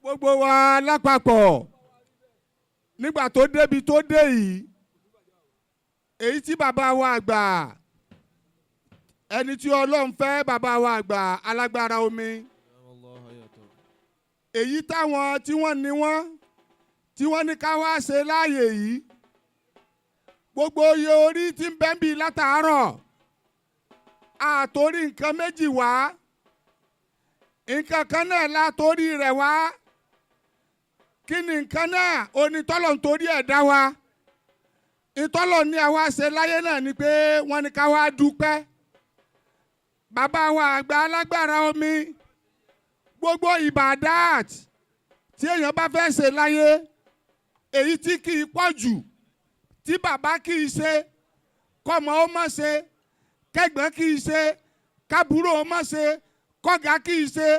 Gbogbo wa lápapọ̀, nígbà tó débi tó dé yìí, èyí tí bàbá wa àgbà, ẹni tí Ọlọ́run fẹ́, bàbá wa àgbà alágbára omi, èyí táwọn tí wọ́n ní wọ́n tí wọ́n ní ká wá ṣe láàyè yìí, gbogbo iye orí tí ń bẹ́ ń bí látàárọ̀, àtòrí nǹkan méjì wá, nǹkan kan náà látòrí rẹ̀ wá. Kí ni nǹkan náà? Onítọ́lọ̀ ń torí ẹ̀ dá wa. Ìtọ́lọ̀ ní àwa ṣe láyé náà ni pé wọ́n ní ká wá dúpẹ́. Bàbá wa àgbà alágbára omi, gbogbo ìbàdàt tí èèyàn bá fẹ́ ṣe láyé, èyí tí kì í pọ̀ jù tí bàbá kì í ṣe, kọ́mọ ó má ṣe, kẹ́gbọ́n kì í ṣe, kábúrò ó má ṣe, kọ́gà kì í ṣe,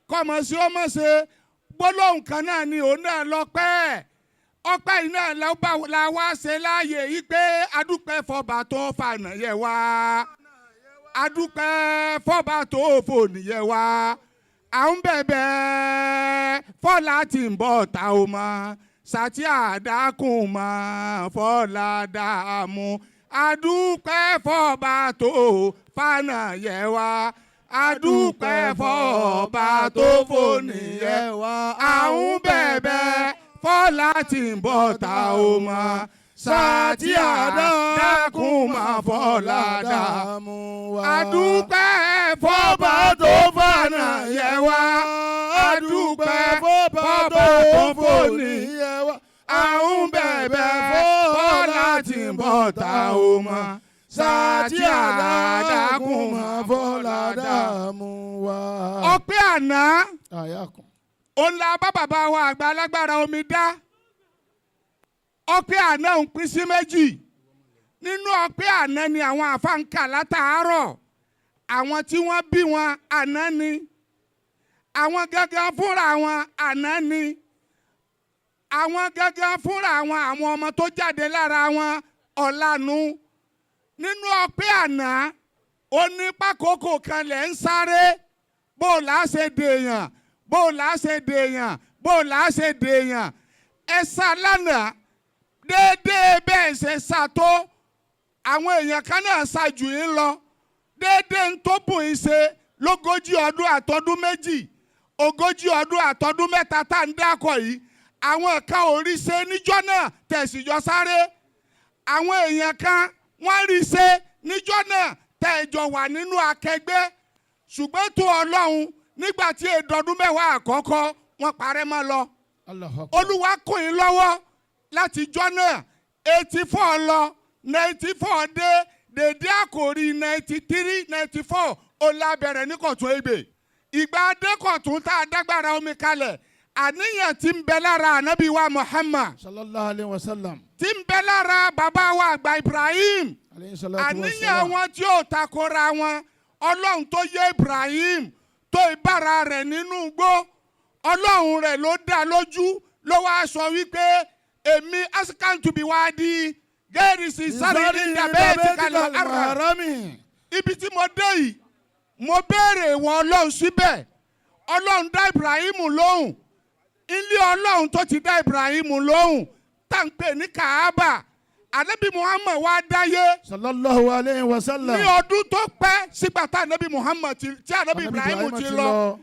kọ́mọ sí ó má ṣe, gbólóhùn kan náà ni òun náà lọ pẹ́. Ọpẹ́ yìí náà la wá ṣe láàyè yìí pé adúpẹ́ fọba tó fànà yẹ wá, adúpẹ́ fọba tó fòníyẹ wá, à ń bẹ̀bẹ̀ fọlá tí ń bọ̀ ta ò mọ̀ sàtí àdákùn mọ́ fọlá dààmú. Adúpẹ́ fọba tó fànà yẹ wá, adúpẹ́ fọba tó fòníyẹ wá, à ń bẹ̀bẹ̀ fọlá tí ń bọ̀ ta ò mọ̀ sàtí àdákùn mọ́ fọlá dààmú. Adúpẹ́ fọba tó fànà yẹ wá, adúpẹ́ fọba tó fòníyẹ wá, à ń bẹ̀bẹ̀ fọlá tí ń bọ̀ ta ò mọ̀ sàtí àdákùn mọ́ fọlá dààmú wa. Ọpẹ́ àná Àyàkùn. òun la bá bàbá wa àgbà alágbára omi dá. Ọpẹ́ àná ń pín sí méjì. Nínú ọpẹ́ àná ni àwọn àfáǹkà látàárọ̀, àwọn tí wọ́n bí wọn àná ni, àwọn gángan fúnra wọn àná ni, àwọn gángan fúnra wọn, àwọn ọmọ tó jáde lára wọn ọ̀lànà. Nínú ọpẹ́ àná, ó ní pákókò kan lẹ̀ ń sáré, bó o là á ṣe dèèyàn, bó o là á ṣe dèèyàn, bó o là á ṣe dèèyàn. Ẹ sá lánàá déédéé bẹ́ẹ̀ ṣe sá tó, àwọn èèyàn kan náà sá jù yín lọ. Déédéé ń tó bùn yín ṣe lógójì ọdún àtọdún 2, 40 ọdún àtọdún 3 tá à ń dákọ̀ yìí, àwọn kan ò rí ṣe níjọ́ náà tẹ̀síjọ́ sáré. Àwọn èèyàn kan wọ́n rí ṣe níjọ́ náà tẹ̀jọ wà nínú akẹgbẹ́, ṣùgbọ́n tó Ọlọ́run, nígbà tí èdọdún 10 àkọ́kọ́ wọ́n parẹ́ mọ́ lọ. Allahu Akbar. Olúwa kún yín lọ́wọ́ láti jọ́ náà, 84 lọ, 94 dé, dèdé àkòrí 93, 94 ó lábẹ̀rẹ̀ ní Kọ̀tún Ègbè. Ìgbà adékọ̀tún tá a dágbára omi kalẹ̀, àníyàn tí ń bẹ lára ànábì wa Muhammad Sallallahu alayhi wa sallam. tí ń bẹ lára bàbá wa àgbà Ibrahim, Alayhi salatu wa àníyàn salam. wọn tí ó takora wọn, Ọlọ́run tó yé Ibrahim tó ìbára rẹ̀ nínú igbó, Ọlọ́run rẹ̀ ló dá lójú, ló wá sọ wípé èmi asikantubi wá di gẹ́rìsì sáré ìdàbẹ́ ti kalẹ̀ ara Harami. ibi tí mo dé yìí, mo béèrè ìwọ Ọlọ́run síbẹ̀. Ọlọ́run dá Ibrahim lóhùn. Ilé Ọlọ́run tó ti dá Ibrahim lóhùn, tá à ń pè ní Kaaba, Anabi Muhammad wá dáyé Sallallahu alayhi wa sallam. ní ọdún tó pẹ́ sígbà tá anabi Muhammad ti tí anabi Ibrahim ti lọ.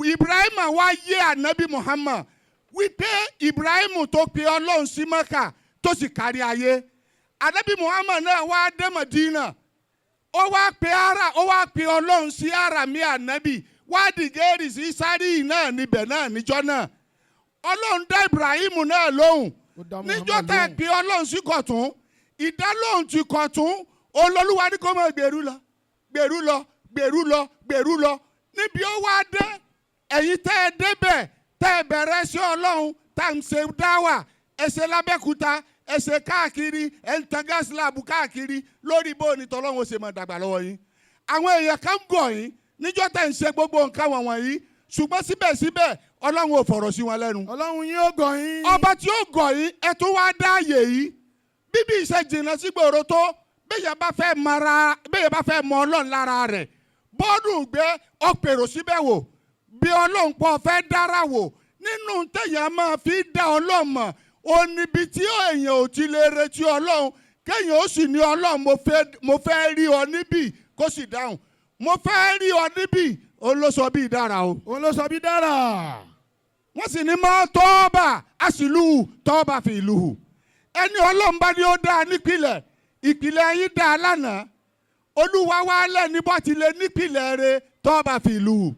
Ibrahim wá yé anabi Muhammad wípé Ibrahim tó pe Ọlọ́run sí Mẹ́kà tó sì kárí ayé, anabi Muhammad náà wá dé Madina, ó wá pe ara, ó wá pe Ọlọ́run sí ara mi. Anabi wá dìgẹ́rì sí sáré náà níbẹ̀ náà níjọ́ náà. Ọlọ́run dá Ibrahim náà lóhùn Ó dá níjọ́ Muhammad tá ẹ lóhùn. pe Ọlọ́run sí Kọ̀tún. Ìdálóhùn ti Kọ̀tún, olólùwà ní kó máa gbèrú lọ, gbèrú lọ, gbèrú lọ, gbèrú lọ. Níbi ó wá dé, ẹ̀yin tẹ́ ẹ débẹ̀, tẹ́ ẹ bẹ̀rẹ̀ sí Ọlọ́run tá à ń ṣe dáwà, ẹ ṣe lábẹ́kúta, ẹ ṣe káàkiri, ẹ ń tan gáàsì láàbù káàkiri lórí bó ni tọ́lọ́run ó ṣe máa dàgbà lọ́wọ́ yín. Àwọn èèyàn kan gọ̀ yín níjọ́ tẹ̀ ń ṣe gbogbo nǹkan wọ̀nyí, ṣùgbọ́n síbẹ̀síbẹ̀ Ọlọ́run ò fọ̀rọ̀ sí wọn lẹ́nu. Ọlọ́run yín ó gọ̀ yín. Ọba tí ó gọ̀ yín, ẹ tún wá dá àyè yìí. Bíbí ìṣe jìnnà sí gbòòrò tó, béèyàn bá fẹ́ mara, béèyàn bá fẹ́ mọ Ọlọ́run lára rẹ̀, bọ́ọ̀dù gbé ọ̀pẹ̀rò síbẹ̀ wò bí Ọlọ́run pọ̀ fẹ́ dára wò nínú. Nínú téèyàn máa fi dá Ọlọ́run mọ̀, ó níbi tí èèyàn ò ti lè retí Ọlọ́run, kéèyàn ó sì ní, "Ọlọ́run, mo fẹ́ rí ọ níbí," kó sì dáhùn. "Mo fẹ́ rí ọ níbí," ó ló sọ bí dára o. Òun ló sọ bí dára. Wọ́n sì ní mọ́ tọ́ọ̀bà àṣìlú tọ́ọ̀bà fi ìlú hù. Ẹni Ọlọ́run bá ní ó dáa nípìnlẹ̀, ìpìlẹ̀ yín dáa lánàá. Olúwa wá lẹ́ni bọ́ ti lè nípìnlẹ̀ rẹ̀, tọ́ọ̀bà fi ìlú hù,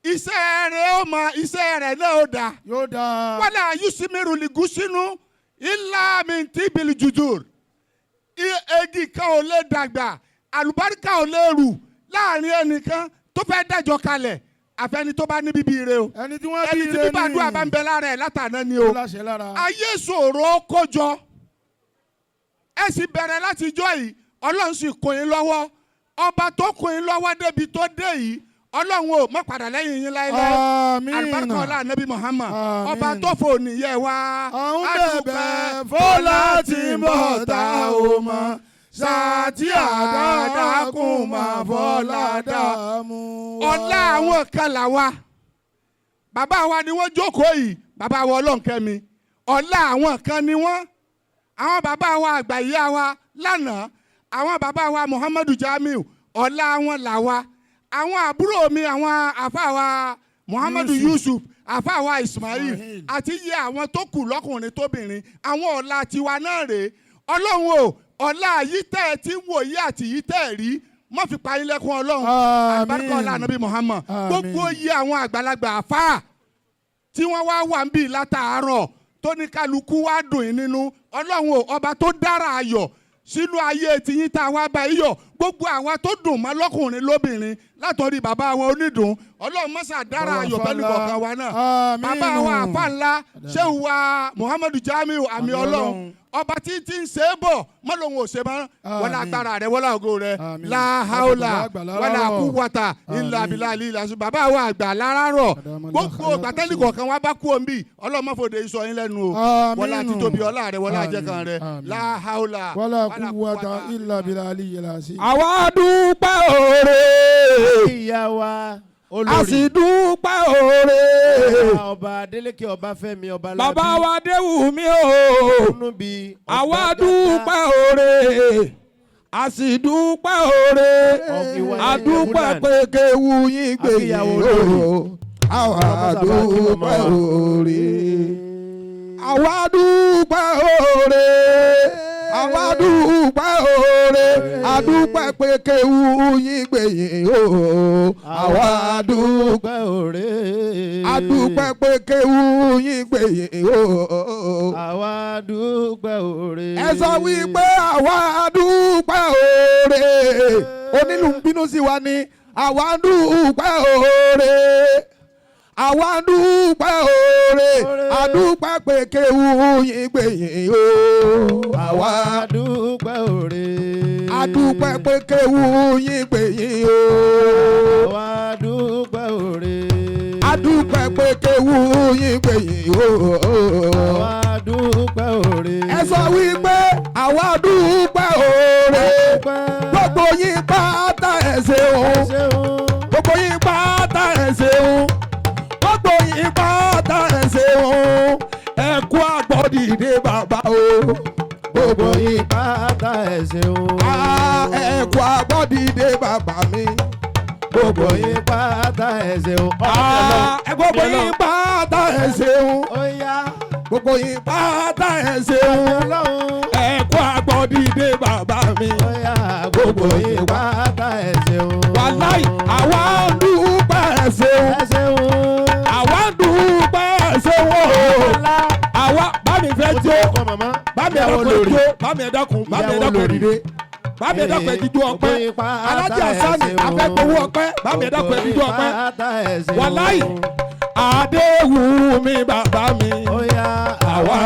iṣẹ́ rẹ̀ ó mọ iṣẹ́ rẹ̀ náà ó dáa. Yóò dáa. Wala yusimiru ligusinu illa min tibili jujur. Egi kan ò lè dàgbà, àlùbáríkà ò lè rù láàrin ẹnìkan tó fẹ́ dájọ́ kalẹ̀, àfẹni tó bá ní bíbí ire o. Ẹni tí wọ́n bí Ẹni tí ire. bíbá àdúrà bá ń bẹ lára ẹ̀ látàná ni o. Ó láṣẹ lára. Ayé ṣòro kójọ, ẹ sì bẹ̀rẹ̀ láti jọ́ yìí, Ọlọ́run sì kún yín lọ́wọ́. Ọba tó kún yín lọ́wọ́ débi tó dé yìí, Ọlọ́run ò mọ̀ padà lẹ́yìn yín láéláé. Àmín. Alibarika ọlá Anabi Muhammad. Àmín. Ọba tó fò nìyẹn wá. Àwọn bẹ̀bẹ̀ fọlá tí ń bọ̀ tá ò mọ̀ sàtí àdákùn máa fọlá dààmú wa. Ọlá àwọn kan là wa. Bàbá wa ni wọ́n jókòó yìí, bàbá wa Ọlọ́nkẹ́mi, ọlá àwọn kan ni wọ́n. Àwọn bàbá wa àgbà, ìyá wa lánàá, àwọn bàbá wa Muhammadu Jamiu, ọlá wọn là wa. Àwọn àbúrò mi, àwọn àfa wa Muhammadu Yusuf, àfa wa Ismail, Ismail. àti iye àwọn tó kù lọ́kùnrin tóbìnrin, àwọn ọ̀la tiwa náà rèé. Ọlọ́run o, ọ̀la yìí tẹ́ ẹ ti ń wò yí àti yìí tẹ́ ẹ rí, má fi pa yín lẹ́kún Ọlọ́run. Àmín. Àlùbáríkà ọlá Ànábì Muhammad. Àmín. Gbogbo iye àwọn àgbàlagbà àfáà tí wọ́n wá wà ń bì látàárọ̀, tó ní kálukú wá dùn yín nínú, Ọlọ́run o, ọba tó dára ayọ̀ sínú ayé tiyín tá a wá bá yíyọ̀, gbogbo àwa tó dùn mọ́ lọ́kùnrin lóbìnrin, látọ̀rí bàbá wa onídùn, Ọlọ́run mọ́sà dára ayọ̀ pẹ̀lú kọ̀ọ̀kan wa náà. Àmín. Bàbá wa àfa ńlá, Ṣéwù wa Muhammadu Jamiu àmì Àmì Ọlọ́run, Ọlọ́run. Ọba tí tí ń ṣe é bọ̀ mọ́ lòun ò ṣe mọ́. Wọlé Àmín. agbára rẹ, wọlé ògo rẹ. Àmín. Láhàólà wọlé àkúwọ́ta ilà Àmín. abilà ilà. Bàbá wa àgbà láràárọ̀, Àdàmọ́lá gbogbo Hayat gbàtẹ́lì kọ̀ọ̀kan wa bá kú òǹbí, Ọlọ́run má fòde sọ yín lẹ́nu o. Àmín. Wọlé àti tóbi ọlá rẹ, wọlé Àmín. àjẹkàn rẹ. Àmín. Láhàólà wala quwwata illa billahi al-azim. Àwa dúpẹ́ oore. Ìyá wa A olórí. sì dúpẹ́ oore. Ọba Adeleke Ọbáfẹ́mi ọba. Bàbá wa Déwùmí o. Núbi. Àwa dúpẹ́ oore, a sì dúpẹ́ oore, a dúpẹ́ pé kéwu yín gbè yín Àfihàn o. olórí. Àwa dúpẹ́ oore, àwa dúpẹ́ oore, àwa dúpẹ́ oore, a dúpẹ́ pé kéwu yín gbè yín o. Àwa dúpẹ́ dúpẹ́ oore. A dúpẹ́ pé kéwu yín gbè yín o. Àwa dúpẹ́ oore. Ẹ sọ wípé àwa dúpẹ́ oore. Onílù ń bínú sí wa ni. Àwa dúpẹ́ oore, àwa dúpẹ́ oore, a dúpẹ́ pé kéwu yín gbè yín o. Àwa dúpẹ́ oore. A dúpẹ́ pé kéwu yín gbè yín o. Àwa dúpẹ́ oore. A dúpẹ́ pé kéwu yín gbè yín o. Àwa dúpẹ́ oore. Ẹ sọ wípé àwa dúpẹ́ oore. Gbogbo yín pátá, ẹ ṣeun. Gbogbo yín pátá, ẹ ṣeun. Gbogbo yín pátá, ẹ ṣeun. Ẹ kú àgbọ̀dìde bàbá o. Gbogbo yín pátá, ẹ ṣeun. Ah, ẹ kú àgbọ̀dìde bàbá mi. Gbogbo yín pátá, ẹ ṣeun. Ah, gbogbo yín pátá, ẹ ṣeun. Ó yá. Gbogbo yín pátá, ẹ ṣeun. Ọlọ́run. Ẹ kú àgbọ̀dìde bàbá mi. Ó yá, gbogbo yín pátá, ẹ ṣeun. Wàláì, àwa ń dúpẹ́, ẹ ṣeun. Ẹ ṣeun. Àwa ń dúpẹ́, ẹ ṣeun o. Ọlá. Àwa bá mi fẹ́ jó. Ọkọ màmá. Bá mi Ìyàwó ẹ̀dá kun lórí. jó. Bá mi ẹ̀dá kun, bá mi Ìyàwó ẹ̀dá kun lórí. dìde. Bá mi ẹ̀dá kun ẹ̀dídú ọpẹ́. Alájà Sani afẹ́gbowó ọpẹ́. Bá mi ẹ̀dá kun ẹ̀dídú ọpẹ́. Wàláì, Adéwùmí bàbá mi. Ó yá. Àwa.